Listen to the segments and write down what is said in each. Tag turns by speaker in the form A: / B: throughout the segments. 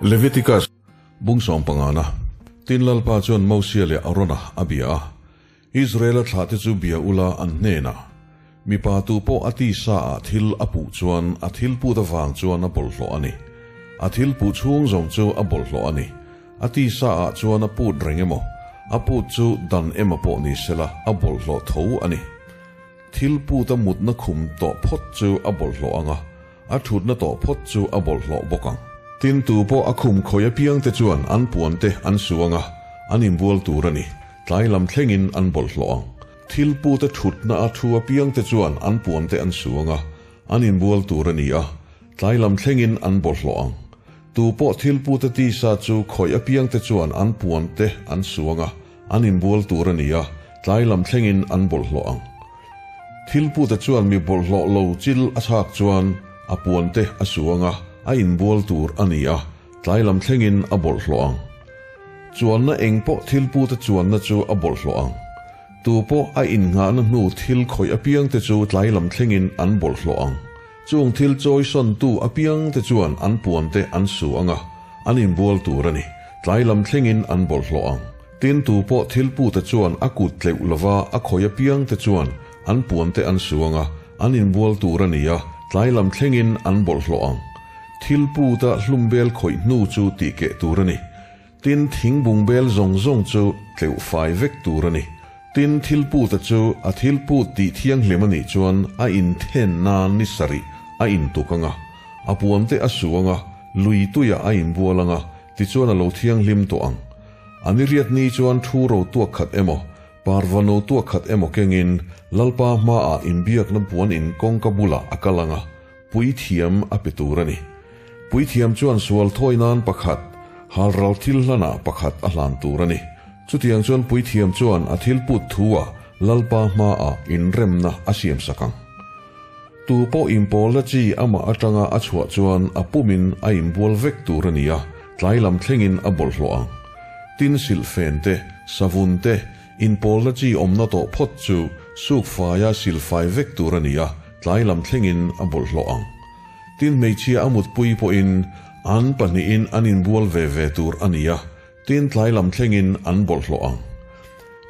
A: Leviticus bung sawmpangana Tin Lalpa chuan Mosia leh Arona a bia a, Israela thlahte chu bia ula an hnenah, Mipa tu pawh a tisa ah thil a puh chuan a thil put avang chuan a bawlhhlawh a ni. A thil puh chhung zawng chu a bawlhhlawh a ni. A tisa ah chuan a put reng emaw, a put chu dan emaw pawh ni sela a bawlhhlawh tho a ni. Thil put a mutna khum tawh phawt chu a bawlhhlawh ang a, a thutna tawh phawt chu a bawlhhlawh bawk ang. Tin, tu pawh a khum khawih apiangte chuan an puante an su ang a, an inbual tur a ni. Tlai lam thlengin an bawlhhlawh ang. Thil pute thutna a thu apiangte chuan an puante an su ang a, an inbual tur a ni a, tlai lam thlengin an bawlhhlawh ang. Tu pawh thil pute tisa chu khawih apiangte chuan an puante an su ang a, an inbual tur a ni a, tlai lam thlengin an bawlhhlawh ang. Thil pute chuan mi bawlhhlawh lo chil a chhak chuan a puante a su ang a, a inbual tur a ni a, tlai lam thlengin a bawlhhlawh ang. Chuanna eng pawh thil pute chuanna chu a bawlhhlawh ang. Tu pawh a innghahna hnu thil khawih apiangte chu tlai lam thlengin an bawlhhlawh ang. Chung thil chawisawntu apiangte chuan an puante an su ang a, an inbual tur a ni. Tlai lam thlengin an bawlhhlawh ang. Tin, tu pawh thil pute chuan a kut tleuh lova a khawih apiangte chuan an puante an su ang a, an inbual tur a ni a, tlai lam thlengin an bawlhhlawh ang. Thil puta hlumbel khawih hnu chu tihkeh tur a ni. Tin, thingbung bel zawng zawng chu tleuh fai vek tur a ni. Tin, thil puta chu a thil put tih thianghlim a nih chuan a inthen nan ni sarih a intuk ang a, a puante a su ang a, lui tuiah a inbual ang a, tichuan a lo thianghlim tawh ang. A ni riat ni chuan thu ro tuak khat emaw, parva no tuak khat emaw kengin Lalpa hmaah inbiakna puan in kawngka bulah a kal ang a, Puithiam a pe tur a ni. Puithiam chuan sual thawi nan pakhat, halral thil hlanah pakhat a hlan tur a ni. Chutiang chuan puithiam chuan a thil put thu-ah Lalpa hmaah inremna a siamsak ang. Tu pawh inpawlna chi amah atanga a chhuah chuan a pumin a inbual vek tur a ni a, tlai lam thlengin a bawlhhlawh ang. Tin silhfen te, savun te, inpawlna chi awmna tawh phawt chu sukfaia silfai vek tur a ni a, Tlai lam thlengin a bawlhhlawh ang. Tin hmeichhia a mutpui pawhin an pahnihin an inbual ve ve tur a ni a, tin tlai lam thlengin an bawlhhlawh ang.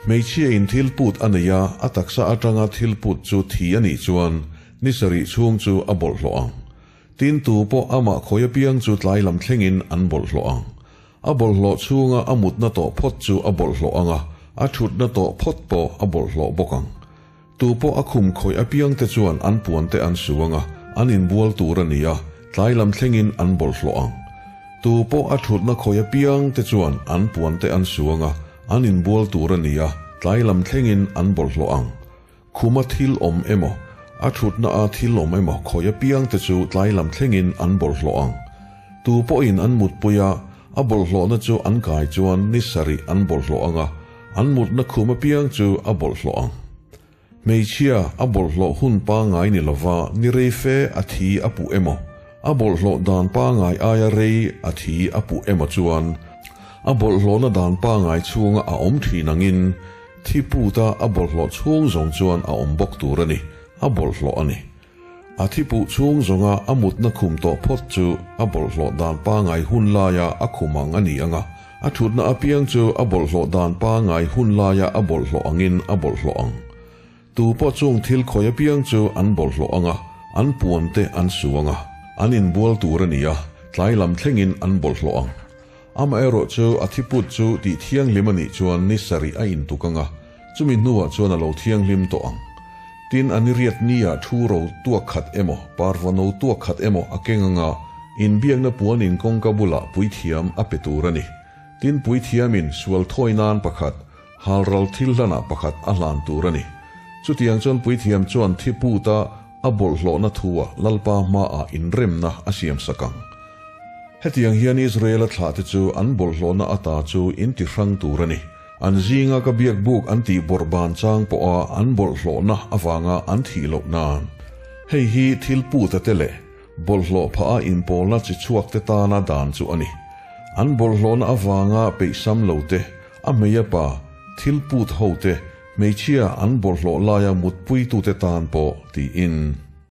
A: Hmeichhia in thil put a nei a, a taksa atanga thil put chu thi a nih chuan ni sarih chhung chu a bawlhhlawh ang. Tin tu pawh amah khawi apiang chu tlai lam thlengin an bawlhhlawh ang. A bawlhhlawh chhunga a mutna tawh phawt chu a bawlhhlawh ang a, a thutna tawh phawt pawh a bawlhhlawh bawk ang. Tu pawh a khum khawih apiangte chuan an puante an su ang a, an inbual tur a ni a, tlai lam thlengin an bawlhhlawh ang. Tu pawh a thutna khawih apiangte chuan an puante an su ang a, an inbual tur a ni a, tlai lam thlengin an bawlhhlawh ang. Khuma thil awm emaw, a thutna-a thil awm emaw khawih apiangte chu tlai lam thlengin an bawlhhlawh ang. Tu pawhin an mutpui a, a bawlhhlawhna chu an kai chuan ni sarih an bawlhhlawh ang a, An mutna khum apiang chu a bawlhhlawh ang. Hmeichhia a bawlhhlawh hun pangngai ni lova ni rei fe a thi a puh emaw, a bawlhhlawh dan pangngai aia rei a thi a puh emaw chuan a bawlhhlawhna dan pangngai chhunga a awm thin angin thi puta a bawlhhlawh chhung zawng chuan a awm bawk tur a ni, a bawlhhlawh a ni. A thi puh chhung zawnga a mutna khum tawh phawt chu a bawlhhlawh dan pangngai hun laia a khum ang a ni ang a, a thutna apiang chu a bawlhhlawh dan pangngai hun laia a bawlhhlawh angin a bawlhhlawh ang. Tu pawh chung thil khawi apiang chu an bawlhhlawh ang a, an puan te an su ang a, an inbual tur a ni a, tlai lam thlengin an bawlhhlawh ang. Amaherawhchu a thi put chu tih thianghlim a nih chuan ni sarih a intuk ang a, Chumi hnuah chuan a lo thianghlim tawh ang. Tin, a ni riat nia thu ro tuak khat emaw, parva no tuak khat emaw a keng anga inbiakna puanin kawngka bulah puithiam a pe tur a ni. Tin, puithiamin sual thawi nan pakhat, halral thil hlanah pakhat a hlan tur a ni. Chutiang chuan puithiam chuan thi puta a bawlhhlawhna thua Lalpa hmaah inremna a siamsak ang. Hetiang hian Israela thlahte chu an bawlhhlawhna ata chu inti hrang tur a ni. An zinga ka biak buk an tih bawrh ban chang pawha an bawlhhlawhna avanga an thih loh nan. Hei hi thil puta te leh bawlhhlawh phah a inpawlna chi chhuak te tana dan chu a ni. An bawlhhlawhna avanga peihsam lo te, a hmei a pa, thil put ho te, hmeichhia an bawlhhlawh laia mutpuitute tan pawh tiin.